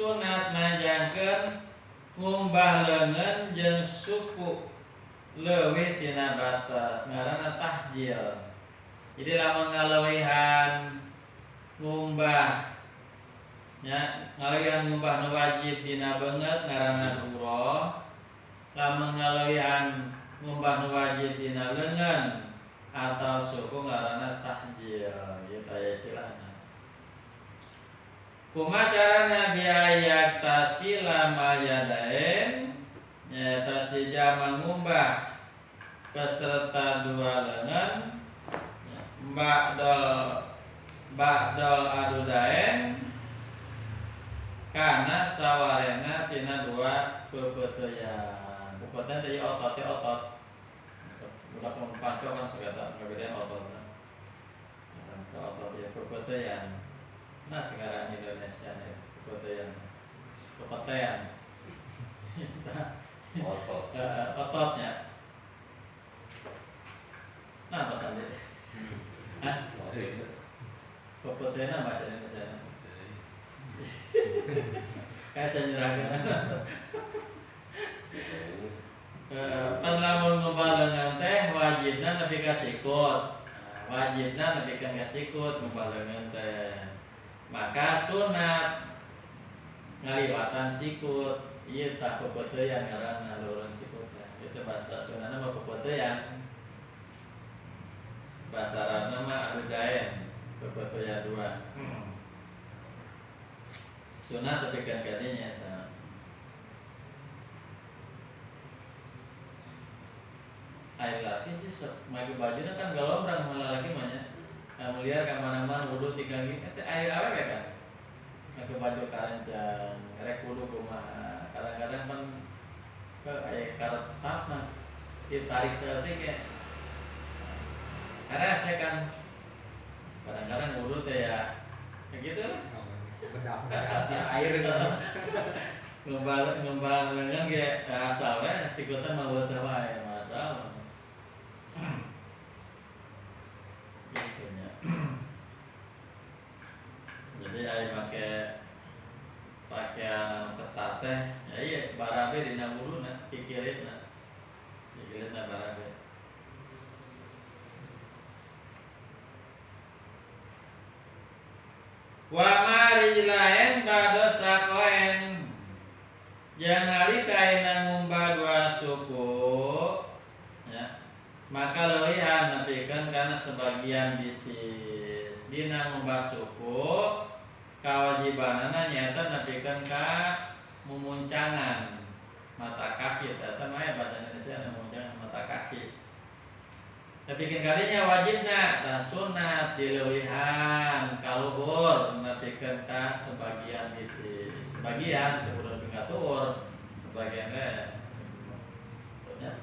Sunat manjangkeun ngumbah leungeun jeung suku leuwih tina batas ngaranna tahjil. Jadi lamun ngaleuwihan ngumbah nya ngaleuwihan ngumbah nu wajib dina beungeut ngaranna umroh. Lamun ngaleuwihan ngumbah nu wajib dina leungeun atau suku ngaranna tahjil gitu ya istilahna. Kumaha carana biaya tasila mayadain nyaeta si jalma ngumbah peserta dua lengan ba'dol adudaen kana sawarena tina dua pepeteuyan. Pepeteuyan teh otot teh otot. Budak mun paco kan sagala ngabedean ototna. Ka otot ya pepeteuyan. Nah sekarang Indonesia nih pepeteuyan. Pepeteuyan. Otot. Ototnya. Nah, apa sandi? Hah? Pepeteuyan bahasa Indonesia. Kayak saya nyerahkan. Pan lamun ngumbah leungeun teh wajibna nepi ka sikut. Nah, wajibna nepi ka sikut ngumbah leungeun teh. Maka sunat ngaliwatan sikut. Ieu tah pepeteuyan ngaranna leureun sikut teh. Itu bahasa Sundana mah pepeteuyan. Bahasa Arabna mah adudaen, pepeteuyan dua. Sunat tapi kan kadinya eta. Air laki sih make bajuna kan galombrang malah laki mah nya. Nah, muliar ka mana-mana wudu tiga gini eta air awewe kan. Make baju karencang, karek wudu kumaha. Kadang-kadang kan ke aya karetap mah ditarik saeutik ya. Karena saya kan kadang-kadang wudu teh ya kayak gitu lah. Bedak-bedaknya air gitu. Ngumbal lengan ge asal we sikutan mah beuteung wae masalah. Gitu nya. Jadi aya make pakaian anu ketat teh ya ieu barabe dina wuduna pikiritna. Pikiritna barabe. Wa marijlaen bado sakoen jeung nalika ayeuna ngumbah dua suku ya, maka leuwihan nepikeun kana sebagian bitis. Dina ngumbah suku kawajibanana nyaeta nepikeun ka mumuncangan mata kaki. Eta mah aya bahasa Indonesia mumuncangan mata kaki. Nepikeun kadinya wajibna tah sunat dileuwihan kaluhur nepikeun ka sebagian bitis. Sebagian teu kudu nepi ka tuur, sebagian we. Ya.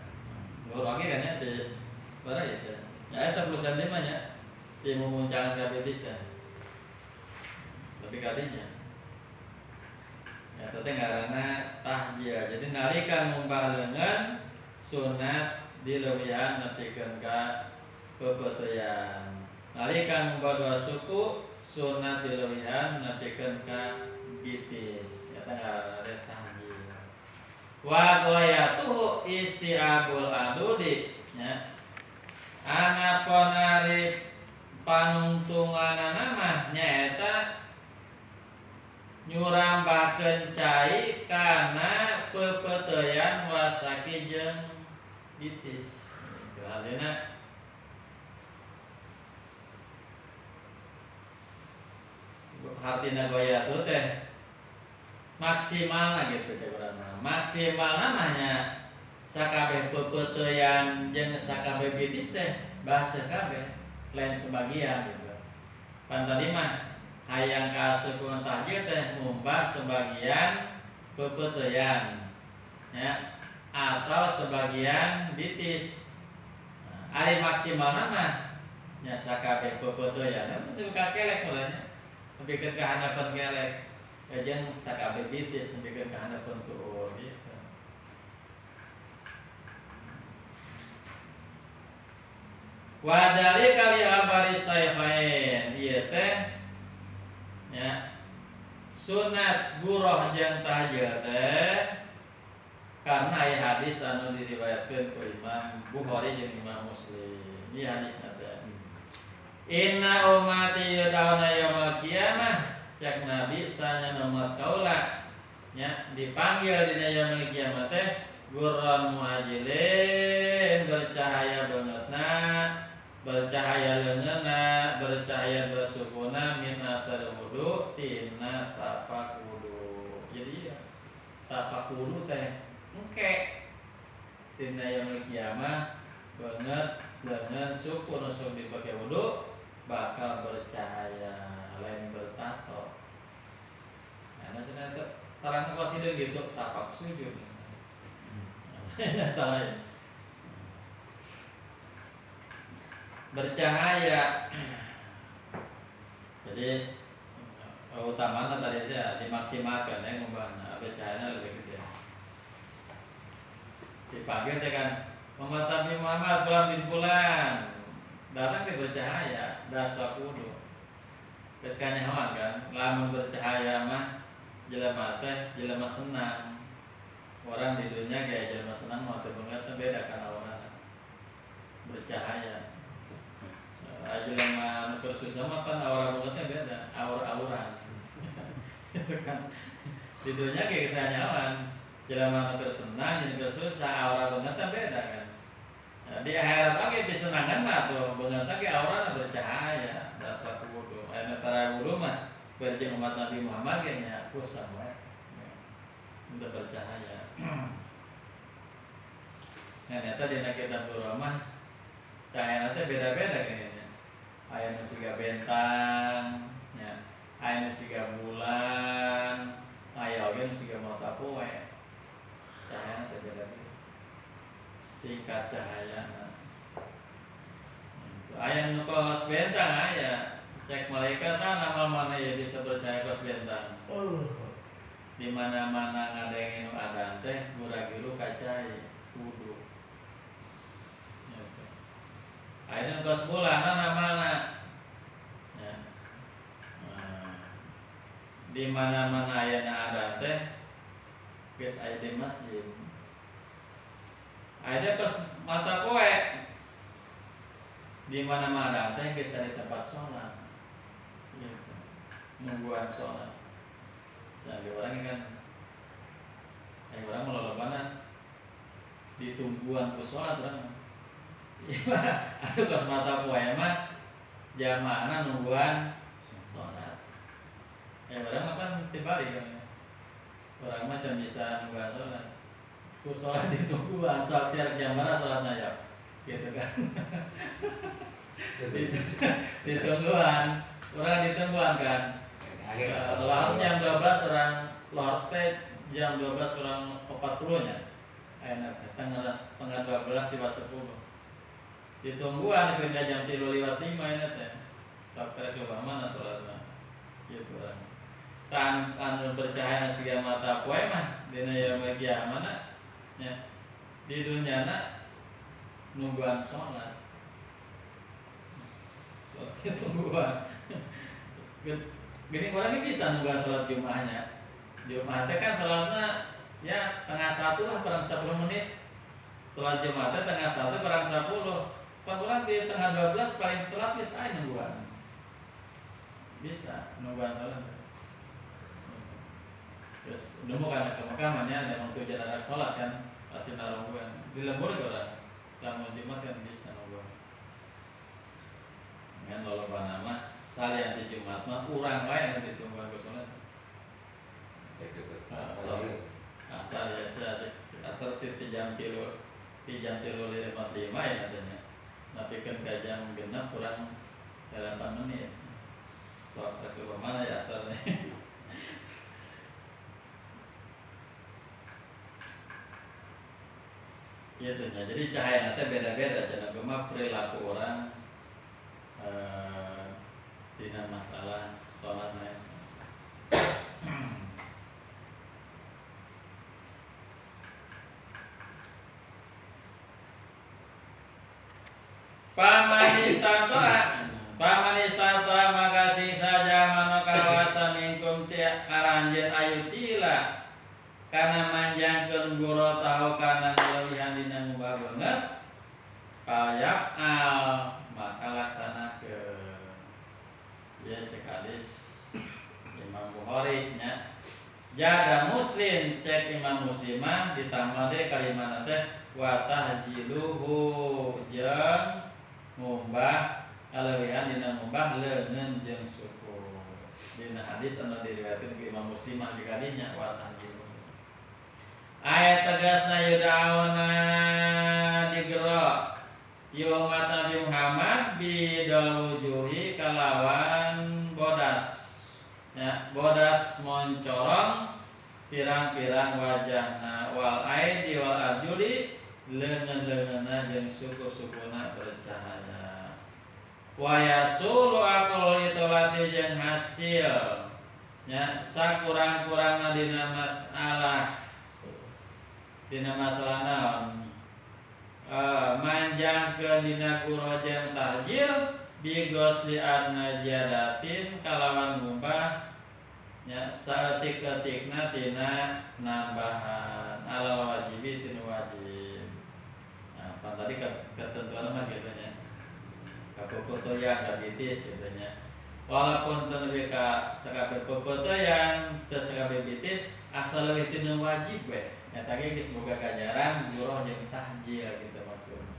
Luhur oge kan nya di bara ieu teh. Ya aya 10 cm mah nya di mumuncangan ka bitis teh. Tapi kadinya. Ya teh ngaranna tahjil. Jadi nalika ngumbah leungeun sunat dileuwihan nepikeun ka pepeteuyan. Nalika ngumbah dua suku sunat dileuwihan nepikeun ka bitis. Eta ngaranna teh tahjil. Wa ghayatuhu isti'abul adudi nya. Anapun ari panungtunganana mah nyaeta nyurambakeun cai kana pepeteuyan wasaki jeung bitis. Itu artinya hartina goyatu teh maksimalna gitu teh urang mah. Maksimalna mah nya sakabeh pepeteuyan jeung sakabeh bitis teh bahasa kabeh lain sebagian gitu. Pan tadi mah hayang ka asup tahjil teh ngumbah sebagian pepeteuyan ya atau sebagian bitis. Nah, ari maksimalna mah nya sakabeh pepeteuyan teu ka kelek mulanya nepikeun ka handapeun kelek jeung sakabeh bitis nepikeun ka handapeun tuur gitu. Wa dzalika li abari sayfain ieu teh nya Sunat guroh jeung tahajud teh karena aya hadis anu diriwayatkeun ku Imam Bukhari jeung Imam Muslim. Ieu hadisna teh. Inna ummati yud'auna yaumal qiyamah, cek Nabi sanya umat kaula nya dipanggil dina yaumul qiyamah teh gurran muhajilin, bercahaya beungeutna, bercahaya leungeunna, bercahaya bersukuna min asar wudu tina tapak wudu. Jadi ya tapak wudu teh engke tina yaumul qiyamah beungeut leungeun suku nu sok dipake wudu bakal bercahaya lain bertato. Nah, ternyata tarang kuat hidup gitu tapak sujud. Nah, lain. Bercahaya. Jadi utamanya tadi itu ya dimaksimalkan ya ngubahna bercahayanya lebih gede. Dipanggil teh kan Muhammad Nabi Muhammad bulan bin bulan datang ke bercahaya dasar wudu. Geus kanyahoan kan lamun bercahaya mah jelema teh jelema senang. Orang di dunia kayak jelema senang mah teu beungeut beda kan aurana. Bercahaya. Jelema nu keur susah mah kan aura beungeutnya beda, aur-auran. Itu kan di dunia kayak kanyahoan jelema nu keur senang jeung keur susah aura beungeutnya beda kan. Nah, di akhirat oge disenangan mah tuh beungeutna ge aurana bercahaya dasar wudu. Aya tara wudu mah berjeng umat Nabi Muhammad ge nya pusam we. Untuk bercahaya. Nah, nyata dina kitab Durrah cahayana teh beda-beda kayaknya. Aya nu siga bentang, nya, aya nu siga bulan, aya oge nu siga mata poe. Cahayana teh beda-beda. Tingkat cahayana. Aya nu kos bentang aya. Cek malaikat ah nama mana ya bisa bercahaya kos bentang. Di mana-mana ngadengin nu adan teh gura-giru kacai wudu. Ayeuna kos bulan mana-mana. Ya. Nah, di mana-mana ayana adan teh geus aya di masjid. Ayeuna kos mata poe di mana-mana teh geus aya di tempat sholat. Gitu. Nungguan sholat. Nah, di orang kan orang melolobana ditungguan ku sholat orang. Atuh kos mata poe mah jamaahna nungguan sholat. Ya orang mah kan tibalik kan. Orang mah can bisa nungguan sholat. Ku sholat ditungguan, sok siap jamaah sholatna ya. Gitu kan. Ditungguan, orang ditungguan kan. Lohor jam 12 orang lohor teh jam 12 kurang 40 nya. Ayeuna teh setengah 12 lewat 10. Ditungguan pindah jam 3:05 ayeuna teh. Sok kerek leuwih mana salatna. Gitu urang. Tan anu bercahaya siga mata poe mah dina yaumul kiamah nya. Di dunyana nungguan salat. Tungguan. Gini orang ini bisa nungguan salat Jumatnya. Jumat teh kan salatna ya 12:30 lah kurang 10 menit. Salat Jumat teh 12:30 kurang 10. Pan urang di 11:30 paling telat geus aya nungguan. Bisa nungguan salat. Terus nemu kan ke Mekah mah nya ada tujuan arah salat kan pasti narungguan. Di lembur ge urang. Lamun Jumat kan bisa nungguan. Ngan lolobana mah salian di Jumat mah urang wae anu ditungguan ku salat. Asal ya asal ti jam 3 ti jam 3:55 ya katanya. Napikeun ka jam 6 kurang 8 menit. Sok ke mana ya asalnya. Iya tuh, jadi cahaya nanti beda-beda. Cenah mah perilaku orang dina masalah sholatnya. Paman istata maka sing saja manokawasa minkum bukti karanjeun ayutila kana manjangkeun guratahu kana ngalewihan dina ngumbah beungeut, falyaf'al, maka laksanakeun. Ya, cek hadis Imam Bukhari nya. Zada Muslim, cek Imam Muslim mah ditambah deui kalimat teh wa tahjiluhu, jeung ngumbah kalewihan dina ngumbah leungeun jeung suku. Dina hadis anu diriwayatkeun ku Imam Muslim mah dikadinya wa tahjiluhu. Ayat tegasna yud'auna digero ieu umat Nabi Muhammad bidol wujuhi kalawan bodas ya, bodas moncorong pirang-pirang wajahna, wal aidi wal arjuli, leungeun-leungeunna jeung suku-sukuna bercahaya, wa yahsulu aqallul itolati, jeung hasil nya sakurang-kurangna dina masalah naon, manjangkeun dina gurah jeung tahjil, bighosli adna ziyadatin, kalawan ngumbah nya saeutik-eutikna tina nambahan, alal wajibi, tina wajib. Nah, pan tadi ketentuan mah gitu nya, ka peupeuteuyan, ka bitis gitu nya. Walaupun teu nepi ka sakabeh peupeuteuyan, teu sakabeh bitis, asal leuwih tina wajib we, eta ge geus boga ganjaran gurah jeung tahjil gitu maksudna.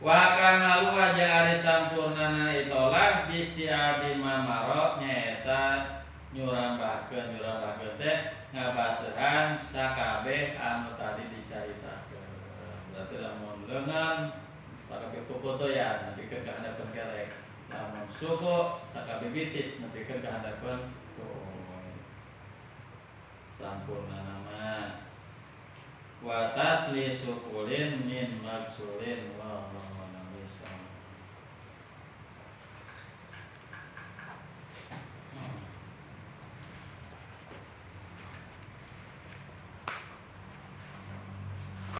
Wa kamalu jeung ari sampurnana itolah biisti'abi ma marra, nyaeta nyurambahkeun teh ngabaseuhan sakabeh anu tadi dicaritakeun. Berarti lamun leungeun sakabeh peupeuteuyan nepikeun ka handapeun kelek, lamun suku sakabeh bitis nepikeun ka handapeun tuur, sampurna nama. Wa taslisu kullin min magsulin.